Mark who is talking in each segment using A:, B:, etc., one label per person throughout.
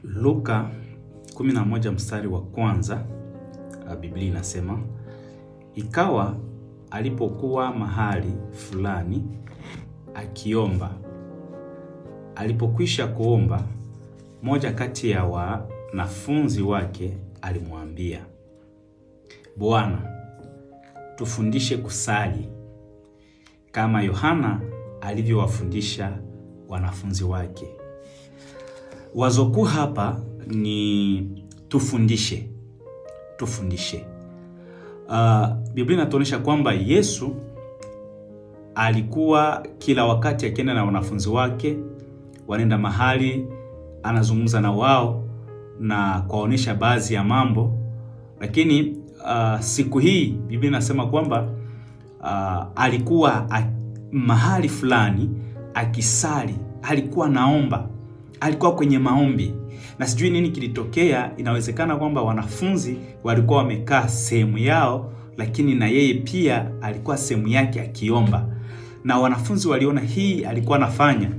A: Luka 11 mstari wa kwanza, Biblia inasema, ikawa alipokuwa mahali fulani akiomba, alipokwisha kuomba, moja kati ya wanafunzi wake alimwambia, Bwana, tufundishe kusali kama Yohana alivyowafundisha wanafunzi wake. Wazo kuu hapa ni tufundishe, tufundishe. Biblia inatuonyesha kwamba Yesu alikuwa kila wakati akienda na wanafunzi wake, wanaenda mahali, anazungumza na wao na kuwaonyesha baadhi ya mambo, lakini siku hii Biblia inasema kwamba alikuwa mahali fulani akisali, alikuwa naomba, alikuwa kwenye maombi na sijui nini kilitokea. Inawezekana kwamba wanafunzi walikuwa wamekaa sehemu yao, lakini na yeye pia alikuwa sehemu yake akiomba, na wanafunzi waliona hii alikuwa anafanya,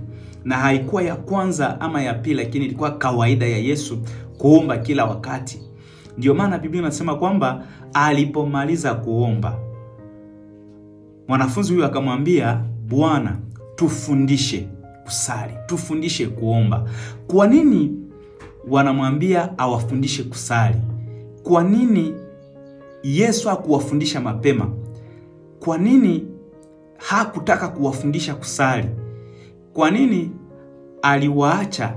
A: na haikuwa ya kwanza ama ya pili, lakini ilikuwa kawaida ya Yesu kuomba kila wakati. Ndio maana Biblia inasema kwamba alipomaliza kuomba, mwanafunzi huyu akamwambia, Bwana, tufundishe kusali, tufundishe kuomba. Kwa nini wanamwambia awafundishe kusali? Kwa nini Yesu hakuwafundisha mapema? Kwa nini hakutaka kuwafundisha kusali? Kwa nini aliwaacha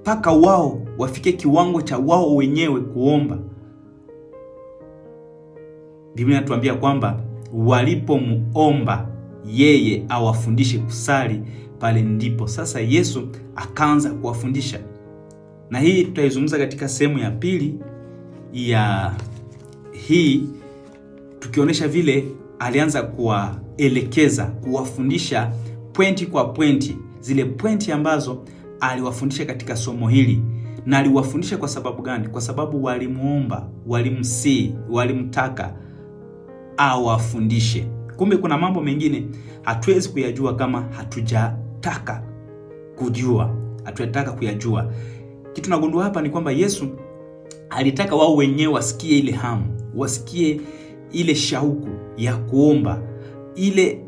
A: mpaka wao wafike kiwango cha wao wenyewe kuomba? Biblia inatuambia kwamba walipomuomba yeye awafundishe kusali, pale ndipo sasa Yesu akaanza kuwafundisha. Na hii tutaizungumza katika sehemu ya pili ya hii, tukionyesha vile alianza kuwaelekeza, kuwafundisha pointi kwa pointi, zile pointi ambazo aliwafundisha katika somo hili. Na aliwafundisha kwa sababu gani? Kwa sababu walimuomba, walimsii, walimtaka awafundishe. Kumbe kuna mambo mengine hatuwezi kuyajua kama hatujataka kujua, hatujataka kuyajua. Kitu nagundua hapa ni kwamba Yesu alitaka wao wenyewe wasikie ile hamu, wasikie ile shauku ya kuomba, ile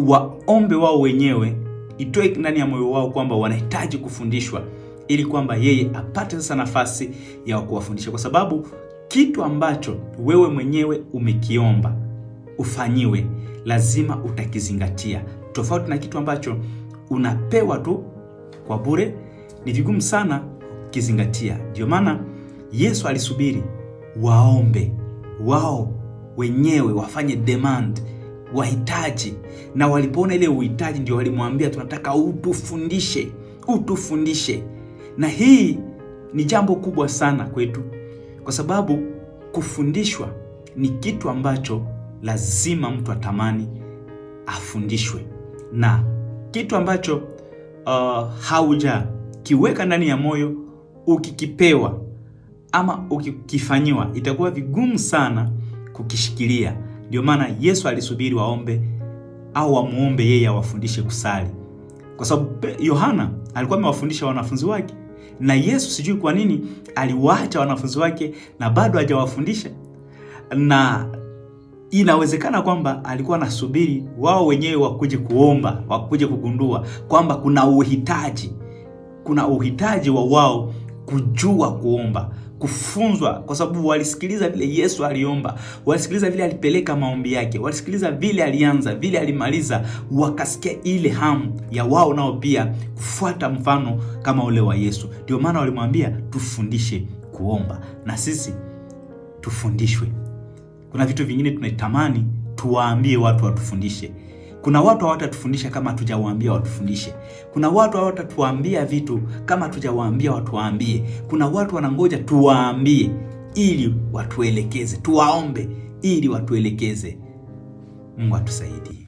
A: waombe wao wenyewe, itoe ndani ya moyo wao kwamba wanahitaji kufundishwa, ili kwamba yeye apate sasa nafasi ya kuwafundisha, kwa sababu kitu ambacho wewe mwenyewe umekiomba ufanyiwe lazima utakizingatia, tofauti na kitu ambacho unapewa tu kwa bure, ni vigumu sana kukizingatia. Ndio maana Yesu alisubiri waombe wao wenyewe, wafanye demand, wahitaji, na walipoona ile uhitaji ndio walimwambia tunataka utufundishe, utufundishe. Na hii ni jambo kubwa sana kwetu, kwa sababu kufundishwa ni kitu ambacho lazima mtu atamani afundishwe, na kitu ambacho haujakiweka ndani ya moyo, ukikipewa ama ukikifanyiwa itakuwa vigumu sana kukishikilia. Ndio maana Yesu alisubiri waombe au wamuombe yeye awafundishe kusali, kwa sababu Yohana alikuwa amewafundisha wanafunzi wake, na Yesu sijui kwa nini aliwaacha wanafunzi wake na bado hajawafundisha. Na inawezekana kwamba alikuwa anasubiri wao wenyewe wakuje kuomba, wakuje kugundua kwamba kuna uhitaji, kuna uhitaji wa wao kujua kuomba, kufunzwa, kwa sababu walisikiliza vile Yesu aliomba, walisikiliza vile alipeleka maombi yake, walisikiliza vile alianza, vile alimaliza, wakasikia ile hamu ya wao nao pia kufuata mfano kama ule wa Yesu. Ndio maana walimwambia tufundishe kuomba, na sisi tufundishwe. Kuna vitu vingine tunaitamani tuwaambie watu watufundishe. Kuna watu hawatatufundisha kama hatujawaambia watufundishe. Kuna watu hawatatuambia vitu kama hatujawaambia watuambie. Kuna watu wanangoja tuwaambie ili watuelekeze, tuwaombe ili watuelekeze. Mungu atusaidie.